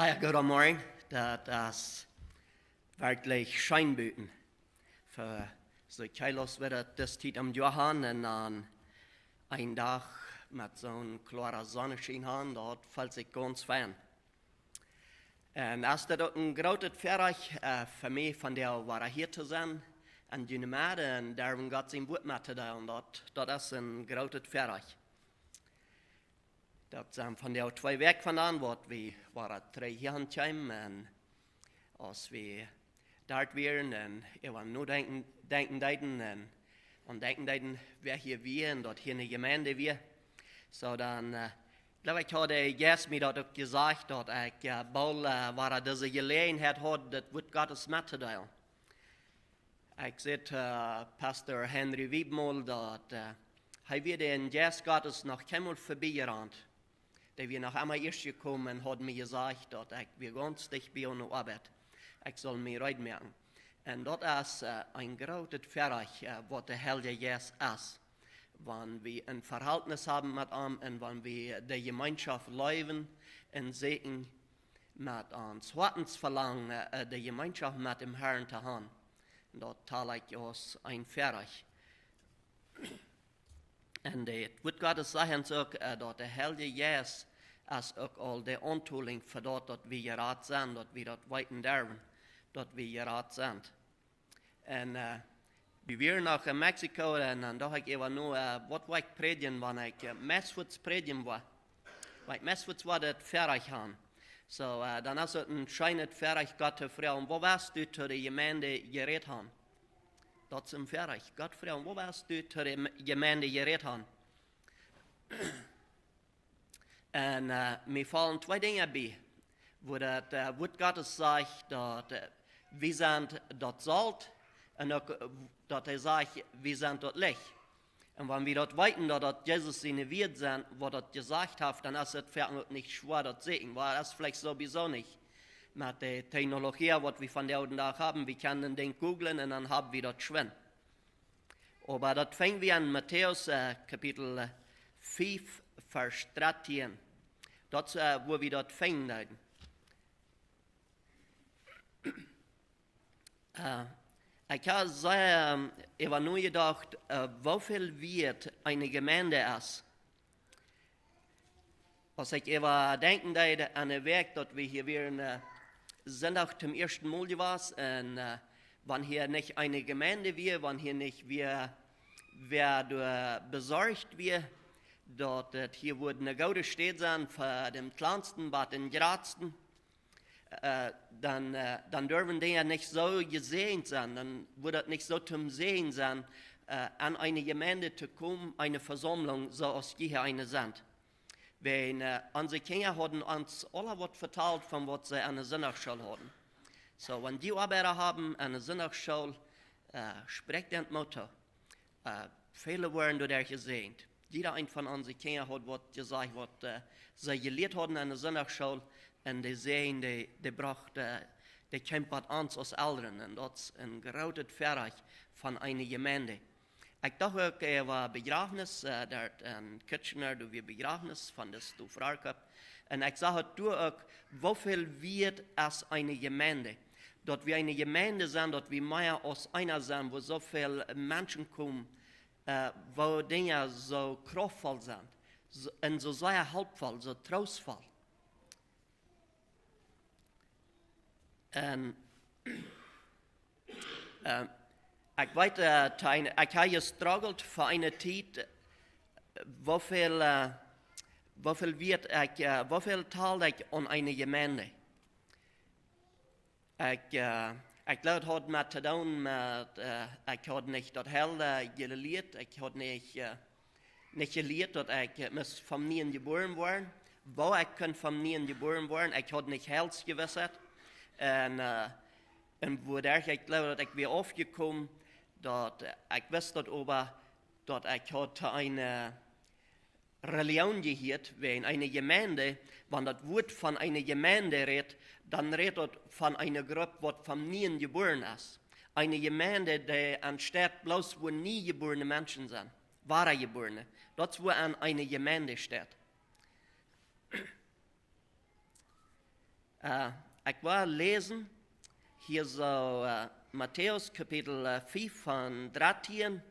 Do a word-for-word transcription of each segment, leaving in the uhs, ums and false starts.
Ah ja, goodemorjen. Daut es werkjlich scheen buten. Fa soo kjeelos wia daut dise Tiet aum Joa han un dan een Dach met soon kloaren Sonnenschien han, daut felt sikj gaunz fein. Un es daut uk een grootet Väarajcht, äh, fa mie vondoag wada hia to sennen un junt met un derwen Gott sien Wuat met to deelen, daut, daut es een grootet Väarajcht. Daut sent vondoag twee Wäakj von dan, waut wie wada trigj hia han kjeemen un aus wie doa wieren un äwa nodenkjen, denkjen deeden un, un denkjen deeden, wäa hia wia un daut hia eene Jemeent wia. Soo dan, äh, jleew ekj, haud de Jeist mie daut uk jesajcht, daut ekj, äh, boolt, äh, wada dise Jeläajenheit haud, daut Wuat Gottes met to deelen. Ekj säd, äh, Pastor Henry Wiebe mol, daut, äh, hee wia dän Jeist Gottes noch kjeenmol verbie jerant. Dee wia noch emma ieescht jekomen un haud mie jesajcht, daut ekj wia gaunz dicht bie aun de Oabeit. Ekj sull mie reed moaken. Un daut es, äh, een grootet Väarajcht, äh, waut de Heilje Jeist es. Wan wie een Verhältnis haben met am un wan wie de Jemeenschoft leewen un sieekjen met ons Hoatensvelangen, äh, de Jemeenschoft met däm Herrn to han. Daut tal ekj aus een Väarajcht. Un daut Wuat Gottes sajcht ons uk, äh, daut de Heilje Jeist es uk aul de Auntolinj fa daut, daut wie jerat sent, daut wie daut weeten derwen, daut wie jerat sent. Un, äh, wie wieren noch en Mexiko un dan docht ekj äwa no, äh, waut wull ekj prädjen, wan ekj, äh, meist fuaz prädjen wull. Wan ekj meist fuaz wull daut Väarajcht han. Soo, äh, dan es daut een scheenet Väarajcht, Gott to froagen, woo wurscht du to de Jemeent jerät han? Daut es een Väarajcht. Gott froagen, woo wurscht du to de Me-, Jemeent jerät han? Un, äh, mie faulen twee Dinja bie, wua daut, äh, Wuat Gottes sajcht, daut, äh, wie sent daut Solt un uk, äh, daut hee sajcht, wie sent daut Licht. Un wan wie daut weeten, daut daut Jesus siene Wieed sent, waut daut jesajcht haft, dan es daut fa ons uk nich schwoa daut to seenen, wiels daut es veleicht sowieso nich. Met de Technologie, waut wie vondoag dän Dach haben, wie kjennen een Dinkj googlen un dan hab wie daut schwind. Oba daut finj wie en Matäus, äh, Kapitel, äh, fief, Varsch dartieen. Daut, äh, wua wie daut finjen deeden. Äh, ekj hab sea, ähm, äwa nojedocht, äh, woo väl wieet eene Jemeent es. Aus ekj äwa denkjen deed aun de Wäakj, daut wie hia wieren, äh, Sindach toom ieeschten Mol jewast, un, äh, wan hia nich eene Jemeent wia, wan hia nich wäa, wäa doa besorcht wia, daut et hia wudd eene goode Städ sennen fa dän Kjleensten bat dän Jratsten, äh, dan, äh, dan derwen dee nich soo jesäajent sennen, dan wudd daut nich soo toom Säajen sennen, äh, aun eene Jemeent to komen, eene Vesaumlunk, soo aus jie hia eene sent. Wiels, äh, onse Kjinja hauden ons aula waut vetalt von waut see aun de Sindachschool hauden. Soo, wan dee Oabeida haben aun de Sindachschool, äh, sprakjt dän Moot too. Äh, väle wieren doaderch jesäajent. Jieda eent von onse Kjinja haud waut jesajcht, waut, äh, see jelieet hauden aun de Sindachschool, un dee säden, dee, dee brocht, äh, dee kjeem bat ons aus Elren, un daut es een grootet Väarajcht von eene Jemeent. Ekj docht uk äwa Bejrafnis, äh, doa en Kitchener, doa wia Bejrafnis von de Stoff Rarkap. Un ekj sach et doa uk, woo väl wieet es eene Jemeent. Daut wie eene Jemeent sent, daut wie mea aus eena sent, wua soo väl Menschen komen, äh, wua Dinja soo kraftvoll sent, soo, un soo sea helpvoll, soo troostvoll. Un, äh, ekj weet, äh, tien, ekj hab jestruggelt fa eene Tiet, äh, woo väl, äh, woo väl wieet ekj, äh, woo väl tald ekj aun eene Jemeent. Ekj, äh, ekj jleew, daut haud met to doonen met, äh, ekj haud nich daut Heil, äh, jelieet, ekj haud nich, äh, nich jelieet daut ekj, äh, must von nieem jebuaren woaren. Woo ekj kunn von nieem jebuaren woaren, ekj haud nich Heilsjewissheit. Un, äh, un wua ekj jleew daut ekj wia aufjekomen, daut, äh, ekj wist daut oba, daut ekj haud to eene, äh, Religion jehieet, wiels eene Jemeent, wan daut Wuat von eene Jemeent rät, dan rät daut von eene Grupp, waut von nieem jebuaren es. Eene Jemeent, dee entsteit bloos, wua niejebuarne Menschen sent, wadajebuarne. Daut es, wua aun eene Jemeent entsteit. Äh, ekj well läsen hia soo äh, Matäus Kapitel äh, fiew von dartieen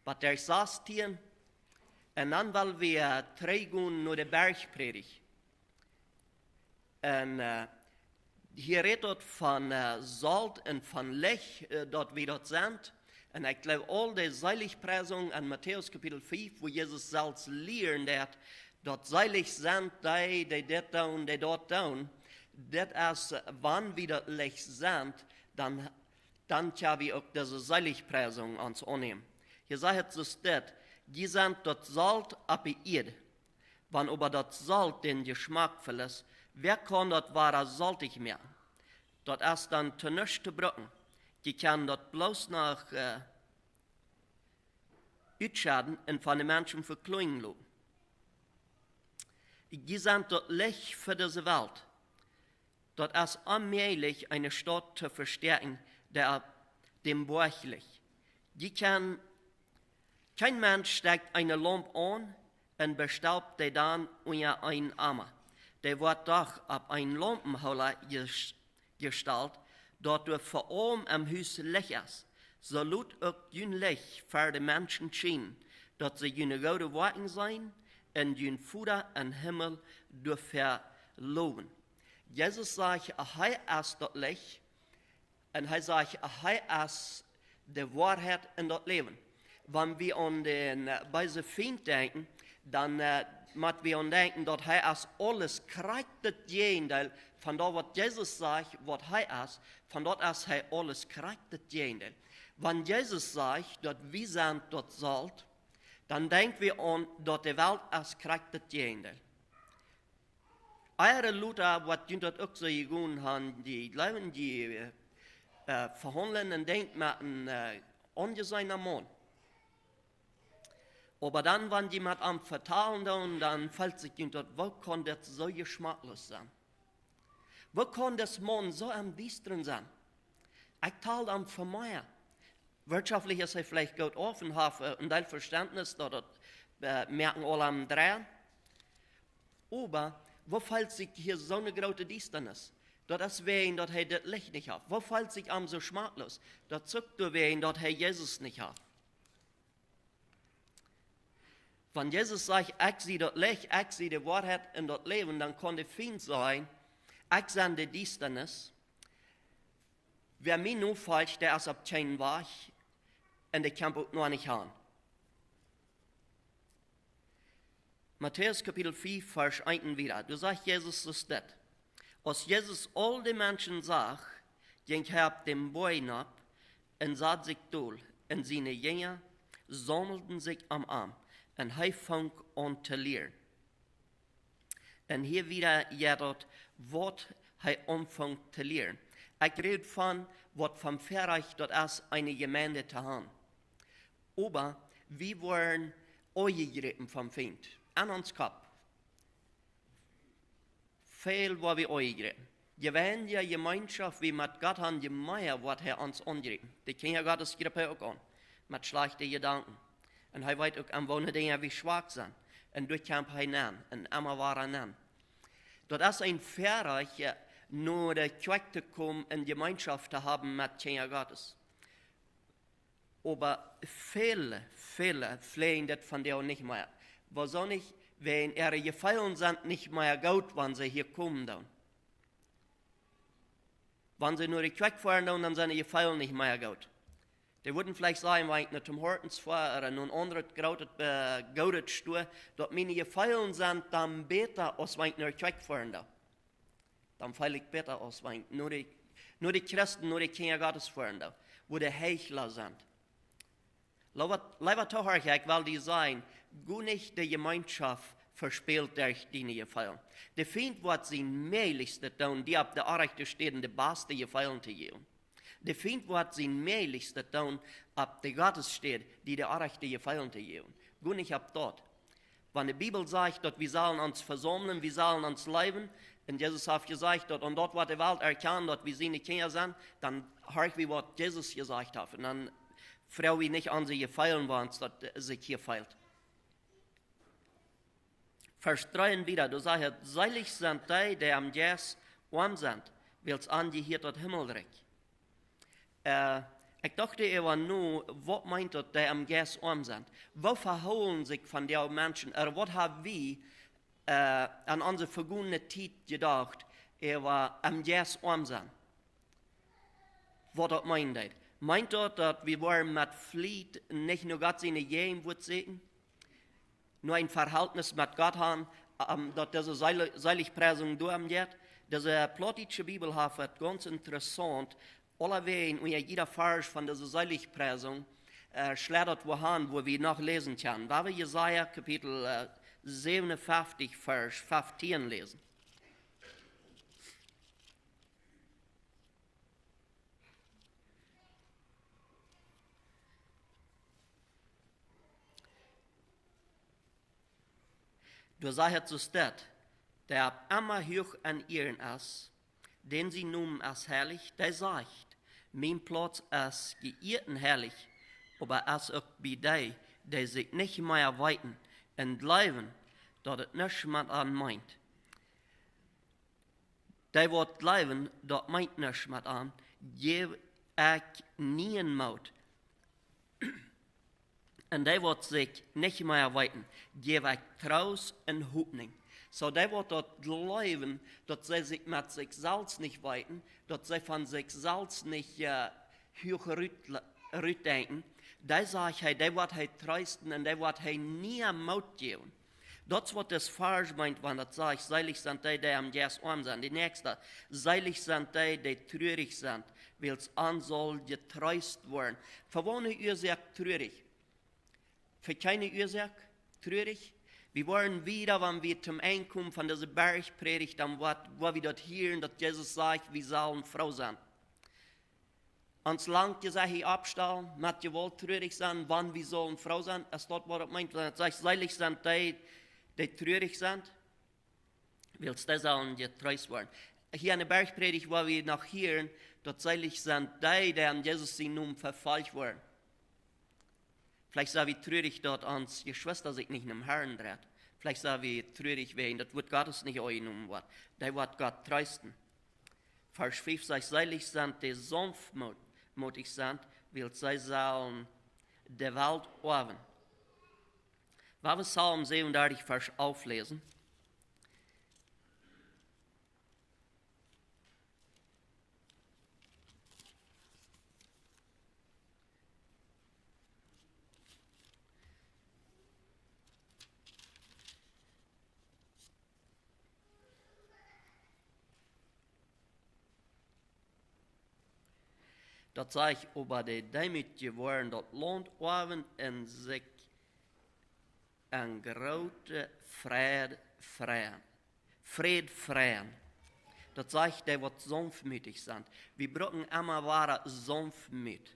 bat sastieen. Un dan well wie äh, trigjgonen no de Bergpredigt. Un äh, hia rät daut von äh, Solt un von Licht, äh, daut wie daut sent. Un ekj jleew aul de Seelichpriesungen en Matäus Kapitel fiew, wua Jesus selfst lieet daut, daut seelich sent dee, dee dit doonen, dee daut doonen. Dit es, äh, wan wie daut Licht sent, dan, dan kjenn wie uk dise Seelichpriesungen ons aunnämen. Hia sajcht et soo dit: Jie sent daut Solt opp de Ieed. Wan oba daut Solt dän Jeschmack veloot, wäa kaun daut wada soltich moaken? Daut es dan to nuscht to brucken. Jie kjennen daut bloos noch äh, utschedden un von de Menschen vekjlinjen loten. Jie sent daut Licht fa dise Welt. Daut es onmäajlich, eene Staut to vestäakjen, dee opp däm Boajch licht. Jie kjennen, kjeen Mensch stekjt eene Laump aun un vestelpt dee dan unja eenen Ama. Dee woat doch opp eenen Laumpenhoola jes-, jestalt, daut doa fa aulem em Hus Licht es. Soo lot uk jun Licht ver de Menschen schienen, daut see june goode Woakjen seenen un jun Voda em Himmel doafäa lowen. Jesus sajcht, hee es daut Licht, un hee sajcht, hee es de Woarheit un daut Läwen. Wan wie aun dän äh, beesen Fient denkjen, dan äh, mott wie aun denkjen, daut hee es aules krakjt daut Jäajendeel von daut, waut Jesus sajcht, waut hee es, von daut es hee aules krakjt daut Jäajendeel. Wan Jesus sajcht, daut wie sent daut Solt, dan denkj wie aun, daut de Welt es krakjt daut Jäajendeel. Ea lota woat junt daut uk soo jegonen haben, jie jleewen, jie äh, vehaundlen un denkjen met eenen äh, aunjeseenen Maun. Oba dan, wan jie met am vetalen doonen, dan felt sikj junt daut, woo kaun daut soo jeschmackloos sennen? Woo kaun dis Maun soo aum Diestren sennen? Ekj tal am fa mea. Wirtschaftlich es hee veleicht goot auf un haft äh, een Deel Vestentnis, daut daut äh, moaken aul am dreien. Oba woo felt sikj hia soone groote Diestanis? Daut es wäajen daut hee dit Licht nich haft. Woo felt sikj am soo schmakloos? Daut es uk doawäajen daut hee Jesus nich haft. Wan Jesus sajcht: "Ekj sie daut Licht, ekj sie de Woarheit un daut Läwen", dan kaun de Fient sajen: "Ekj sie de Diestanis. Wäa mie nofolcht, dee es opp kjeenen Wajch un dee kjemt uk noch nich aun." Matäus Kapitel fiew, Varsch eent un wieda. Doa sajcht Jesus soo dit: Aus Jesus aul de Menschen sach, jinkj hee opp dän Boajch nopp un sad sikj dol, un siene Jinja saumelden sikj om am, un hee funk aun to lieren. Un hia wieda jeit daut, waut hee aunfunk to lieren. Ekj räd von waut von Väarajcht daut es, eene Jemeent to haben. Oba wie woaren aunjejräpen vom Fient. Aun ons Kopp. Väl woa wie aunjejräpen. Je weinja Jemeenschoft wie met Gott haben, je mea woat hee ons aunjräpen. De Kjinja Gottes jrept hee uk aun met schlajchte Jedanken. Un hee weet uk, aun woone Dinja wie schwak sent. Un doa kjemt hee nenn un emma wada nenn. Daut es een Väarajcht, no de Kjoakj to komen un Jemeenschoft to haben met Kjinja Gottes. Oba väle, väle fläajen daut vondoag nich mea. Wuarom nich? Wäajen äare Jefeelen sent nich mea goot, wan see hia komen dan. Wan see no de Kjoakj foaren dan, dan sent de Jefeelen nich mea goot. Dee wudden veleicht sajen, wan ekj no Tim Hortons foa ooda no een aundret grootet äh, goodet Stua, daut miene Jefeelen sent dan bäta, aus wan ekj no de Kjoakj foaren dan. Dan feel ekj bäta, aus wan ekj no de, no de Christen, no de Kjinja Gottes foaren dan, wua de Heichla sent. Leewa, leewa Tohorcha, ekj well die sajen, go nich de Jemeenschoft vespälen derch diene Jefeelen. De Fient woat sien mäajlichstet doonen, die opp de orrajchte Städ de baste Jefeelen to jäwen. De Fient woat sien mäajlichstet doonen opp de Gottesstäd, die de orrajchte Jefeelen to jäwen. Go nich opp daut. Wan de Bibel sajcht, daut wie sellen ons vesaumlen, wie sellen ons leewen, un Jesus haft jesajcht, daut aun daut woat de Welt erkjanen, daut wie siene Kjinja sent, dan horch wie, waut Jesus jesajcht haft. Un dan froag wie nich aun onse Jefeelen, woo ons daut äh, sikj hia feelt. Varsch dree un wieda, doa sajcht et: "Seelich sent dee, dee em Jeist oam sent, wiels an jehieet daut Himmelrikj. Äh, ekj docht äwa no, waut meent daut, dee em Jeist oam sent? Woo vehoolen sikj vondoag Menschen? Ooda waut hab wie, äh, aun onse vegonne Tiet jedocht, äwa em Jeist oam sennen? Waut daut meent daut? Meent daut, daut wie woaren met Fliet nich no Gott siene Jäajenwoat sieekjen? No een Verhältnis met Gott haben, ähm, daut dise Seele-, Seligpreisung doarom jeit? Dise plautdietsche Bibel haft et gaunz interessaunt, aulawäajen unja jieda Varsch von dise Seligpreisung, äh, schladdat wua han, wua wie noch läsen kjennen. Wan wie Jesaja Kapitel, äh, säwenunfeftich, Varsch feftieen läsen. Doa sajcht et soo steit, dee opp emma huach en Ieren es, dän sien Nomen es heilich, dee sajcht: Mien Plauz es jeieet un heilich, oba es uk bie dee, dee sikj nich mea weeten un jleewen, daut et nuscht met an meent. Dee waut jleewen, daut meent nuscht met an, jäw ekj nieen Moot. Un dee waut sikj nich mea weeten, jäw ekj Troost un Hopninj. Soo dee waut daut jleewen, daut see sikj met sikj selfst nich weeten, daut see von sikj selfst nich, äh, huach rut, rut denkjen, dee sajcht hee, dee woat hee treesten un dee woat hee nieen Moot jäwen. Daut es waut dis Varsch meent, wan daut sajcht: Selich sent dee, dee em Jeist oam sent. De näakjste: Selich sent dee, dee trurich sent, wiels an saul jetreest woaren. Fa waut ne Uasoak trurich? Fa kjeene Uasoak trurich. Wie woaren wieda, wan wie toom Enj komen von dise Bergprädicht, dan woat, woa wie daut hieren, daut Jesus sajcht, wie sellen froo sennen. Ons langt je, sajcht hee, oppstalen, met Jewault trurich sennen, wan wie sellen froo sennen, es daut waut et meent, wan et sajcht: Selich sent dee, dee trurich sent, wiels dee sellen jetreest woaren. Hia enne Bergprädicht woa wie noch hieren, daut selich sent dee, dee aun Jesus sienen Nomen vefolcht woaren. Veleicht sent wie trurich, daut onse Jeschwista sikj nich nom Herrn dreien. Veleicht sent wie trurich, wäajen daut Wuat Gottes nich aunjenomen woat. Dee woat Gott treesten. Varsch fief sajcht: Selich sent dee saunftmootich sent, wiels see sellen de Welt oawen. Wan wie Psalm säwenundartich, Varsch alf läsen. Daut sajcht: Oba dee Deemootje woaren daut Launt oawen un sikj en grooten Fräd freien. Fräd freien. Daut sajcht, dee waut saunftmootich sent. Wie brucken emma wada Saunftmut.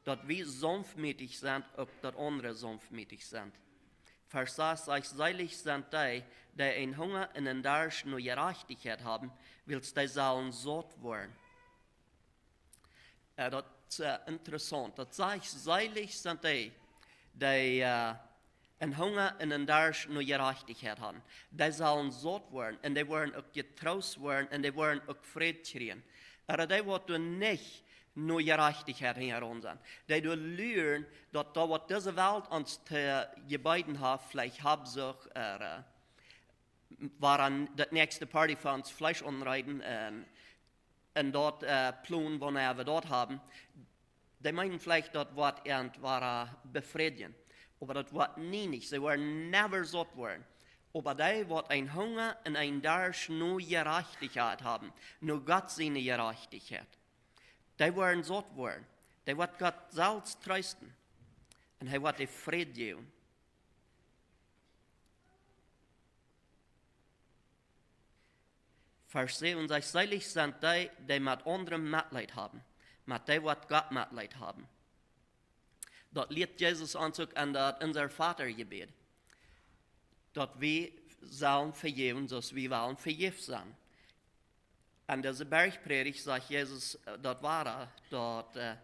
Daut wie saunftmootich sent, uk daut aundre saunftmootich sent. Varsch sas sajcht: Selich sent dee, dee een Hunga un een Darscht no Jerajchtichkjeit haben, wiels dee sellen saut woaren. Äh, daut es, äh, interessaunt. Daut sajcht: Selich sent dee, dee, äh, een Hunga un een Darscht no Jerajchtichkjeit haben. Dee sellen saut woaren un dee woaren uk jetroost woaren un dee woaren uk Fräd kjrieen. Ooda dee waut doa nich no Jerajchtichkjeit hinjaraun sent. Dee doa luren, daut daut waut dise Welt ons to jebeeden haft, veleicht Habsucht, ooda, äh, woaren daut näakjste Party fa ons Fleesch aunreeden un, un daut, äh, plonen, wanea wie daut haben. Dee meenen veleicht, daut woat irjentwanea befriedjen. Oba daut woat nie nich. See woaren never saut woaren. Oba dee waut een Hunga un een Darscht no Jerajchtichkjeit haben, no Gott siene Jerajchtichkjeit, dee woaren saut woaren. Dee woat Gott selfst treesten. Un hee woat dee Fräd jäwen. Varsch säwen sajcht: Selich sent dee, dee met aundre Metleet haben, met dee woat Gott Metleet haben. Daut lieet Jesus ons uk aun daut Unser Vater Jebäd. Daut wie sellen vejäwen, soo aus wie wellen vejäft sennen. Aun dise Bergprädicht sajcht Jesus, äh, daut wada, daut, äh,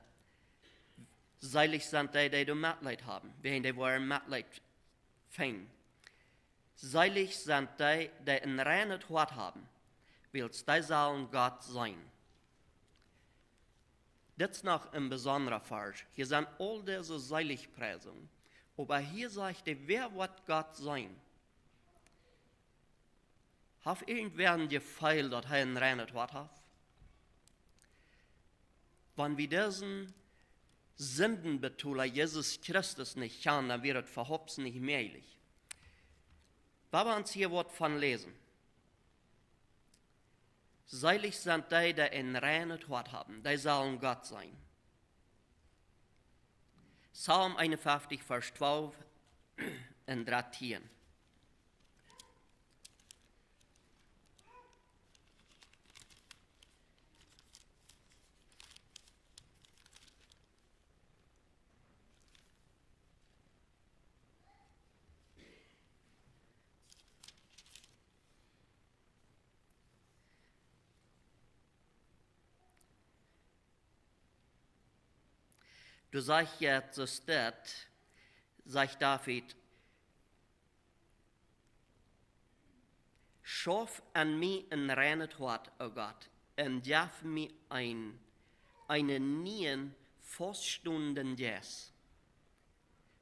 selich sent dee, dee doa Metleet haben, wäajen dee woaren Metleet finjen. Selich sent dee, dee een reinet Hoat haben, wiels dee sellen Gott seenen. Dit es noch een besondra Varsch. Hia sent aul dise Seligpreisungen. Oba hia sajcht hee, wäa woat Gott seenen? Haft irjentwäa een Jefeel, daut hee een reinet Hoat haft? Wan wie disen Sindenbetola Jesus Christus nich kjanen, dan wia daut äwahaupt nich mäajlich. Wan wie ons hia waut von läsen. Seelich sent dee, dee een reinet Hoat haben, dee sellen Gott seenen. Psalm eenunfeftich, Varsch twalf un dartieen. Doa sajcht Jesus dit, sajcht David: "Schauf en mie een reinet Hoat, o Gott, un jeff mie een, eenen nieen, fauststonenden Jeist."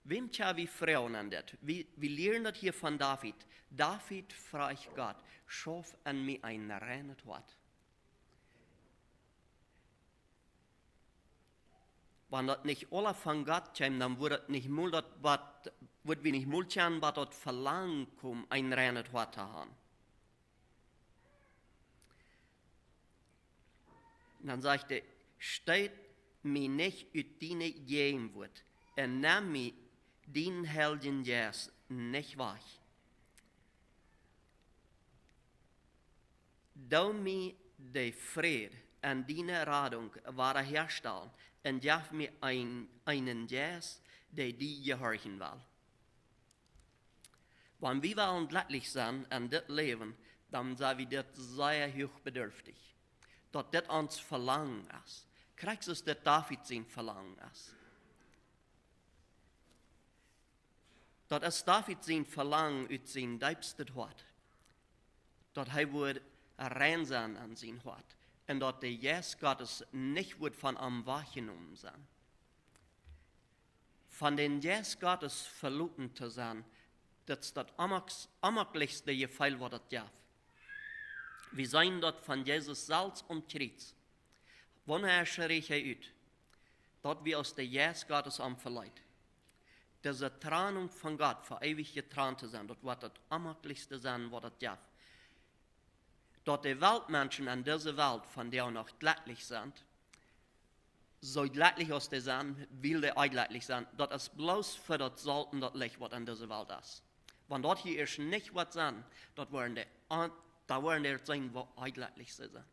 Wäm kjenn wie froagen aun dit? Wie, wie lieren daut hia von David. David fruach Gott: "Schauf en mie een reinet Hoat." Wan daut nich aula von Gott kjeem, dan wudd daut nich mol daut waut, wudd wie nich mol kjennen, waut daut Velangen kjeem, een reinet Hoat to haben. Un dan sajcht hee: "Steit mie nich ut diene Jäajenwoat, un nemm mie dienen Heiljen Jeist nich wajch." Doo mie de Fräd un diene Radunk wada häastalen un jeff mie een, eenen Jeist, dee die jehorchen well. Wan wie wellen jlekjlich sennen en dit Läwen, dan sent wie dit sea huach bedurftich. Daut dit ons Velangen es. Krakjt soo aus dit David sien Velangen es. Daut es David sien Velangen ut sien deepstet Hoat, daut hee wudd rein sennen aun sien Hoat un daut de Jeist Gottes nich wudd von am wajchjenomen sennen. Von dän Jeist Gottes veloten to sennen, daut es daut amak-, amaklichste Jefeel, waut daut jeft. Wie seenen daut von Jesus selfst aum Kjriez. Wanea schreech hee ut, daut wia aus de Jeist Gottes am veleet. Dise Trennung von Gott, fa eewich jetrant to sennen, daut woat daut amaklichste sennen, waut daut jeft. Daut de Weltmenschen en dise Welt, von dee noch jlekjlich sent, soo jlekjlich aus dee sent, wiels dee onjlekjlich sent, daut es bloos fa daut Solt un daut Licht, waut en dise Welt es. Wan daut hia ieescht nich woat sennen, daut woaren dee an-, dan woaren dee seenen, woo onjlekjlich see sent.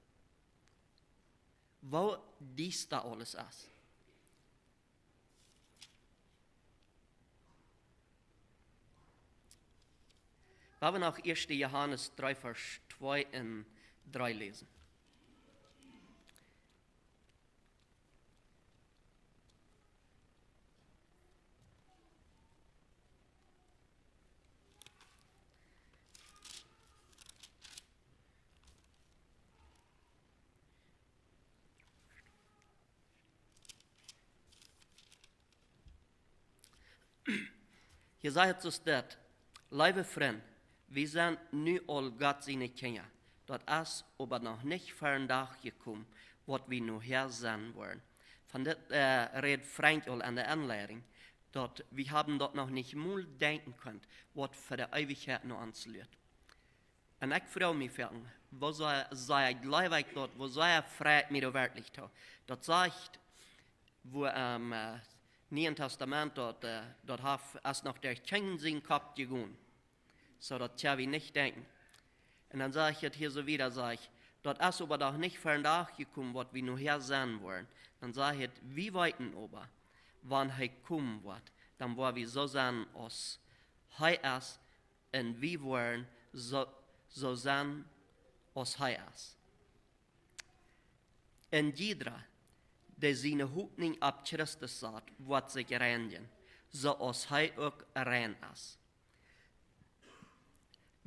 Woo diesta aules es. Wie haben noch ieescht Johanes dree, Varsch twee un dree läsen. Hia sajcht et dit: "Leewe Frind, wie sent nu aul Gott siene Kjinja. Daut es oba noch nich ver dän Dach jekomen, waut wie nohäa sennen woaren." Von dit, äh, rät Frank aul aun de Enleidunk, daut wie haben daut noch nich mol denkjen kunt, waut fa de Eewichkjeit no ons luat. Un ekj froag mie foaken, woo sea, sea jleew ekj daut, woo sea frei ekj mie daut werkjlich too. Daut sajcht, woo em, äh, Nieen Tastament daut, äh, daut haft, es noch de Kjinj sien Kopp jegonen. Soo daut kjenn wie nich denkjen. Un dan sajcht et hia soo wieda, sajcht: "Daut es oba noch nich ver dän Dach jekomen, waut wie nohäa sennen woaren." Dan sajcht et: "Wie weeten oba, wan hee komen woat, dan woa wie soo sennen aus hee es, un wie woaren soo, soo sennen aus hee es." Un jiedra, dee siene Hopninj opp Christus sat, woat sikj reinjen, soo aus hee uk rein es.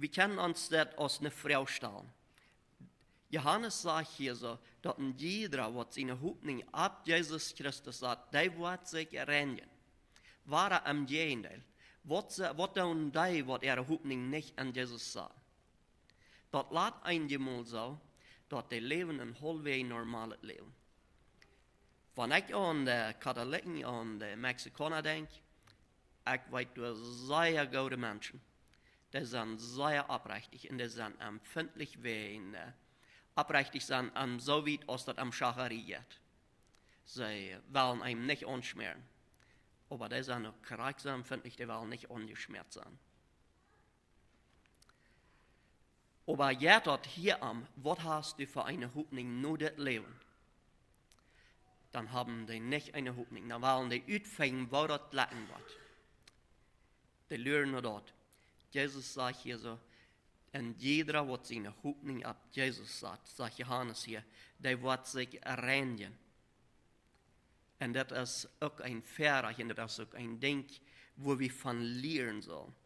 Wie kjennen ons daut aus eene Froag stalen. Johanes sajcht hia soo, daut een jiedra, waut siene Hopninj opp Jesus Christus sat, dee woat sikj reinjen. Wada em Jäajendeel. Waut, waut doonen dee, waut äare Hopninj nich aun Jesus saten? Daut lat eenjemol soo, daut dee läwen een haulfwäajes normaulet Läwen. Wan ekj aun de Katholikjen, aun de Mexikauna denkj, ekj weet doa sea goode Menschen. Dee sent sea oprechtich un dee sent empfintlich wäajen, äh, oprechtich sennen aun soo wiet aus daut aum Schacharie jeit. See wellen eenem nich aunschmäaren. Oba dee sent uk krakjt soo empfintlich, dee wellen nich aunjeschmäat sennen. Oba jeit daut hia om, waut hast du fa eene Hopninj no dit Läwen? Dan haben dee nich eene Hopninj. Dan wellen dee utfinjen, woo daut loten woat. Dee luren no daut. Jesus sajcht hia soo, een jiedra, waut siene Hopninj opp Jesus sat, sajcht Johanes hia, dee woat sikj reinjen. Un daut es uk een Väarajcht un daut es uk een Dinkj, wua wie von lieren sellen.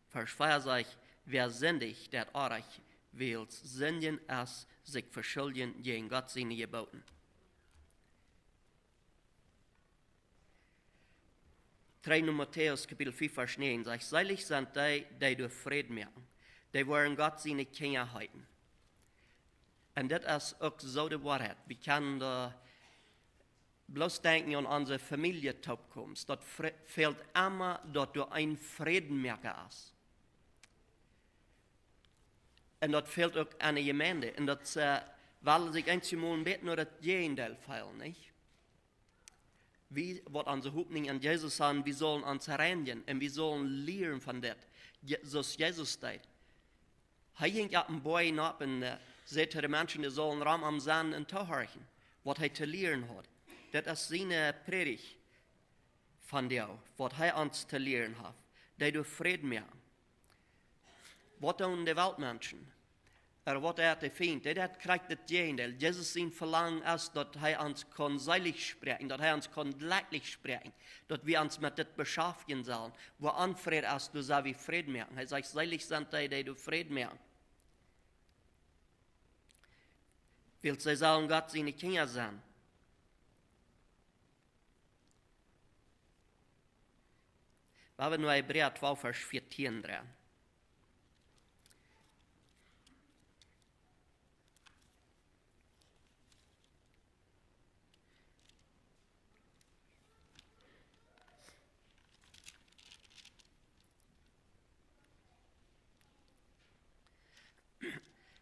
Varsch vea sajcht: Wäa sindicht, deit orrajcht, wiels sindjen es sikj veschuljen jäajen Gott siene Jebooten. Dree Timotäus Kapitel fief Varsch näajen sajcht: Seelich sent dee, dee doa Fräd moaken. Dee woaren Gott siene Kjinja heeten. Un dit es uk soo de Woarheit. Wie kjennen doa bloos denkjen aun onse Famieljetookomst. Daut fre-, fält emma, daut doa een Frädmoaka es. Un daut fält uk aun de Jemeent. Un daut, äh, well sikj eenjemol een bät no daut Jäajendeel feelen, nich? Wie, waut onse Hopninj aun Jesus han, wie sellen ons reinjen un wie sellen lieren von dit. Je-, soo aus Jesus deed. Hee jinkj opp een Boajch nopp un, äh, säd to de Menschen, dee sellen rom am sennen un toohorchen, waut hee to lieren haud. Dit es siene Prädicht von doa, waut hee ons to lieren haft. Dee doa Fräd moaken. Waut doonen de Weltmenschen? Ooda waut deit de Fient? Dee deit krakjt daut Jäajendeel. Jesus sien Velangen es, daut hee ons kaun seelich spräakjen, daut hee ons kaun jlekjlich spräakjen, daut wie ons met dit beschaftjen sellen. Wua Onfräd es, doa sell wie Fräd moaken. Hee sajcht: Seelich sent dee, dee doa Fräd moaken. Wiels see sellen Gott siene Kjinja sennen. Wie haben nu Hebräa twalf Varsch vieetieen doa.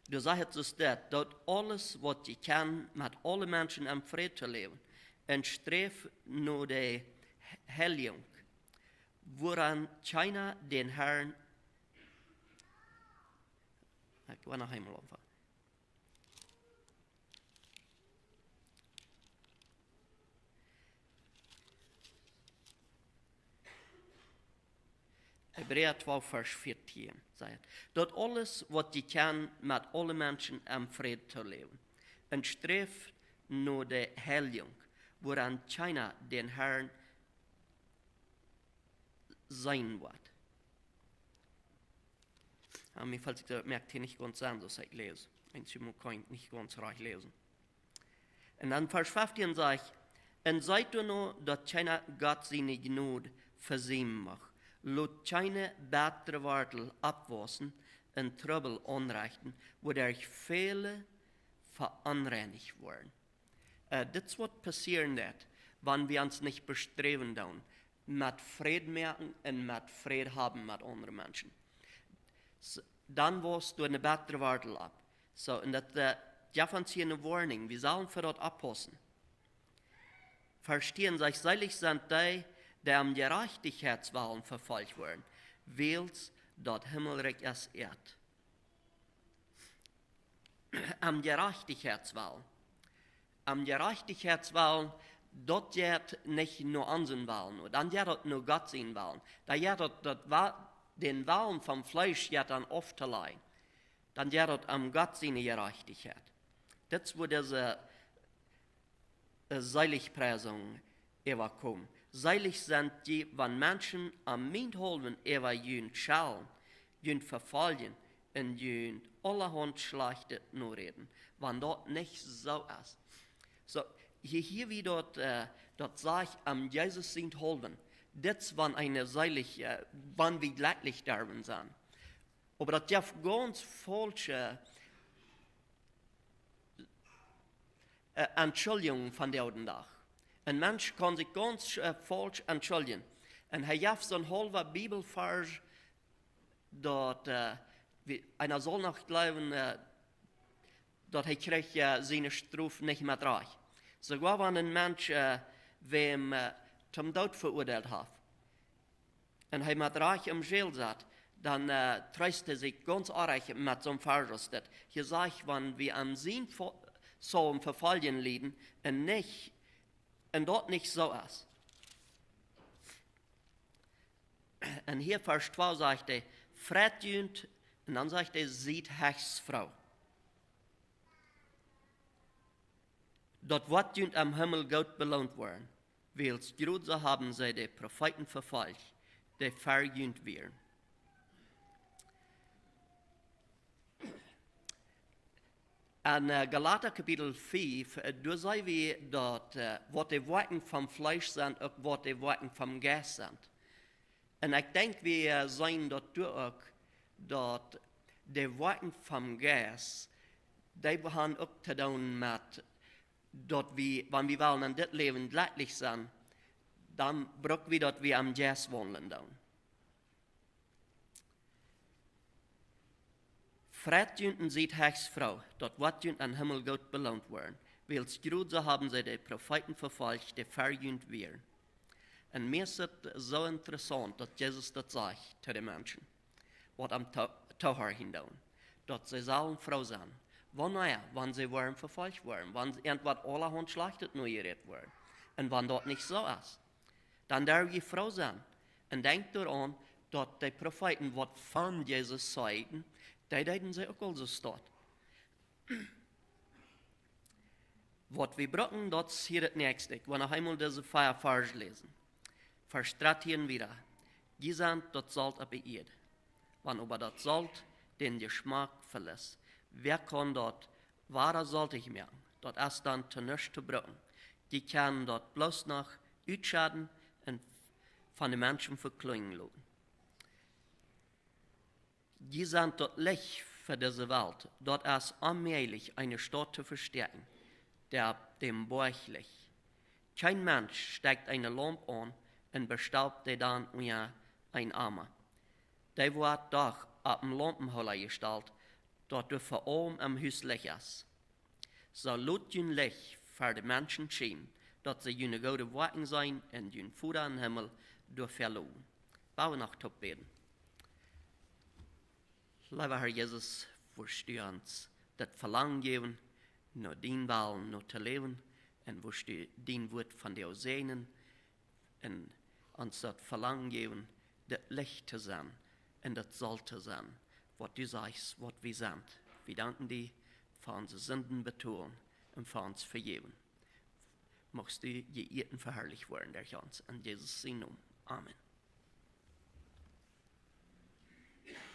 Doa sajcht et soo, daut, daut aules, waut jie kjennen, met aule Menschen em Fräd to läwen, un sträft no de Heiljunk, wuaraun kjeena dän Herrn, ekj woa noch eemol aunfangen. Hebräa twalf Varsch vieetieen sajcht: Daut aules, waut jie kjennen, met aule Menschen em Fräd to läwen, un sträft no de Heiljunk, wuaraun kjeena dän Herrn seenen woat. Jo, mie fält sikj daut, moakt hia nich gaunz aun, soo aus ekj läs. Eenjemol kaun ekj nich gaunz rajcht läsen. Un dan Varsch feftieen sajcht: Un seet doano, daut kjeena Gott siene Jnod vesiemen mucht. Lot kjeene bettre Wortel oppwaussen un Trubbel aunrechten, wuaderch väle veonreinicht woaren. Äh, dit es waut passieren woat, wan wie ons nich besträwen doonen, met Fräd moaken un met Fräd haben met aundre Menschen. S-, dan wausst doa eene bettre Wortel opp. Soo, un daut, äh, jeft ons hia eene Warnung. Wie sellen fa daut oppaussen. Varsch tieen sajcht: Seelich sent dee, dee om Jerajchtichkjeits wellen vefolcht woaren, wiels daut Himmelrikj es äa. Om Jerajchtichkjeits wellen. Om Jerajchtichkjeits wellen, daut jeit nich no onsen Wellen, dan jeit daut no Gott sienen Wellen. Dan jeit daut, daut Wa-, dän Wellen vom Fleesch jeit dan auftolajen. Dan jeit daut om Gott siene Jerajchtichkjeit. Dit es wua dise, äh, Seelichpreisungen äwakomen. Seelich sent jie, wan Menschen om mienthaulwen äwa junt schellen, junt vefoljen un junt aulahaunt Schlajchtet noräden, wan daut nich soo es. Soo, hia, hia wie daut, äh, daut sajcht, aun Jesus sien Hoolen, dit es wan eene seelich, äh, wan wie jlekjlich derwen sennen. Oba daut jeft gaunz faulsche äh, Entschuldigung von dän Dach. Een Mensch kaun sikj gaunz, äh, faulsch entschuljen. Un hee jeft soo'n haulwen Bibelvarsch, daut, äh, wie, eena saul noch jleewen, äh, daut hee kjrieech, äh, siene Strof nich mea trigj. Soogoa wan een Mensch, äh, wäm, äh, toom Doot veuadeelt haft, un hee met Rajcht em Jeel sett, dan, äh, treest hee sikj gaunz oajch met soo'n Varsch aus dit. Hee sajcht, wan wie aun sien Fo-, sellen vefoljen lieden un nich, un daut nich soo es. Un hia Varsch twee sajcht hee, freit junt, un dan sajcht hee, siet hechst froo. Daut woat junt em Himmel goot beloont woaren, wiels jrod soo haben see de Profeeten vefolcht, dee ver junt wieren. En, äh, Galata Kapitel fief, äh, doa seenen wie daut, äh, waut de Woakjen vom Fleesch sent, uk waut de Woakjen vom Jeist sent. Un ekj denkj, wie, äh, seenen daut doa uk, daut de Woakjen vom Jeist, dee haben uk to doonen met daut wie, wan wie wellen en dit Läwen jlekjlich sennen, dan bruck wie daut wie aum Jeist waundlen doonen. Freit junt un siet hechst froo, daut woat junt em Himmel goot beloont woaren, wiels jrod soo haben see de Profeeten vefolcht, dee ver junt wieren. Un mie es et soo interessaunt, daut Jesus daut sajcht to de Menschen, waut am to-, tohorchen doonen, daut see sellen froo sennen. Wanea? Wan see woaren vefolcht woaren, wan irjentwaut aulahaunt Schlajchtet nojerät woaren. Un wan daut nich soo es, dan derw jie froo sennen. Un denkjt doaraun, daut de Profeeten, waut von Jesus säden, dee deeden see uk aul soo staut. Waut wie brucken, daut es hia daut näakjste. Ekj well noch eemol dise vea Varsch läsen. Varsch dartieen wada. Jie sent daut Solt opp de Ieed. Wan oba daut Solt dän Jeschmack veliest, wäa kaun daut wada soltich moaken? Daut es dan to nuscht to brucken. Jie kjennen daut bloos noch utschedden un von de Menschen veklunjen loten. Jie sent daut Licht fa dise Welt. Daut es onmäajlich, eene Staut to vestäakjen, dee opp däm Boajch licht. Kjeen Mensch stekjt eene Laump aun un bestalt dee dan unja een Ama. Dee woat doch opp een Laumpenhoola jestalt, daut doa fa aulem em Hus Licht es. Soo lot jun Licht ver de Menschen schienen, daut see june goode Woakjen seenen un jun Voda em Himmel doafäa lowen. Lot ons noch toop bäden. Leewa Herr Jesus, wurscht du ons daut Velangen jäwen, no dienen Wellen no to läwen, un wurscht du dien Wort vondoag säajnen, un ons daut Velangen jäwen, daut Licht to sennen un daut Solt to sennen, waut du sajchst, waut wie sent. Wie danken die fa onse Sinden betolen un fa ons vejäwen. Muchst du jeieet un veharlicht woaren derch ons. En Jesus sien Nomen. Amen.